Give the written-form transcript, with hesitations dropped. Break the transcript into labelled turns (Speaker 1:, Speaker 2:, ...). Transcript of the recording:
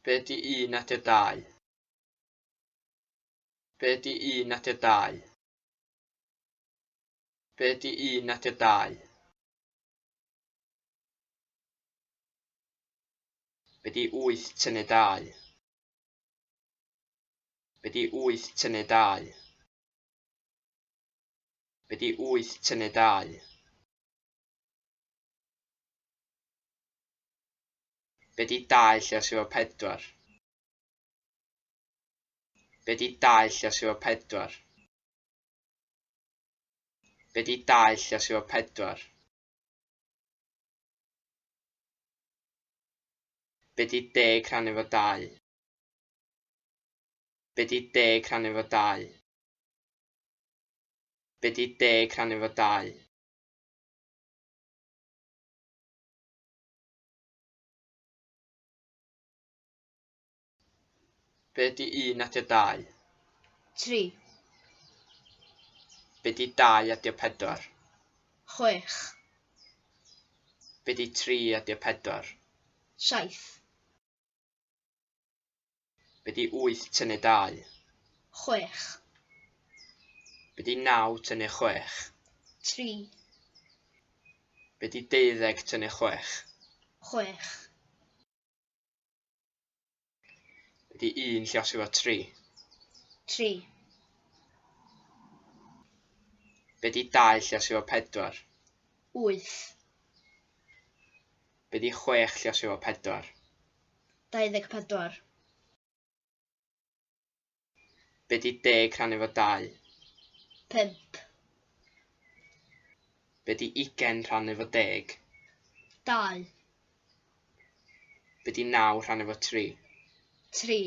Speaker 1: Be 'di un adio dau? Be 'di un adio dau? Be 'di un adio dau? Be 'di wyth tynnu dau? Be 'di wyth tynnu dau? Be 'di wyth tynnu dau? Be 'di dau lluosi efo pedwar? Be 'di dau lluosi efo pedwar? Be 'di dau lluosi efo pedwar? Be 'di deg rhannu efo dau? Be 'di deg rhannu efo dau? Be 'di deg rhannu efo dau? Be 'di un adio dau?
Speaker 2: Tri.
Speaker 1: Be 'di dau adio pedwar?
Speaker 2: Chwech.
Speaker 1: Be 'di tri adio pedwar?
Speaker 2: Saith.
Speaker 1: Be 'di wyth tynnu dau?
Speaker 2: Chwech.
Speaker 1: Be 'di naw tynnu chwech?
Speaker 2: Tri.
Speaker 1: Be 'di deuddeg tynnu chwech?
Speaker 2: Chwech.
Speaker 1: Be 'di un lluosi efo tri?
Speaker 2: Tri.
Speaker 1: Be 'di dau lluosi efo pedwar?
Speaker 2: Wyth.
Speaker 1: Be 'di chwech lluosi efo pedwar?
Speaker 2: 24.
Speaker 1: Be 'di deg rhannu efo dau?
Speaker 2: Pump.
Speaker 1: Be 'di ugain rhannu efo deg?
Speaker 2: Dau.
Speaker 1: Be 'di naw rhannu efo tri?
Speaker 2: Tri.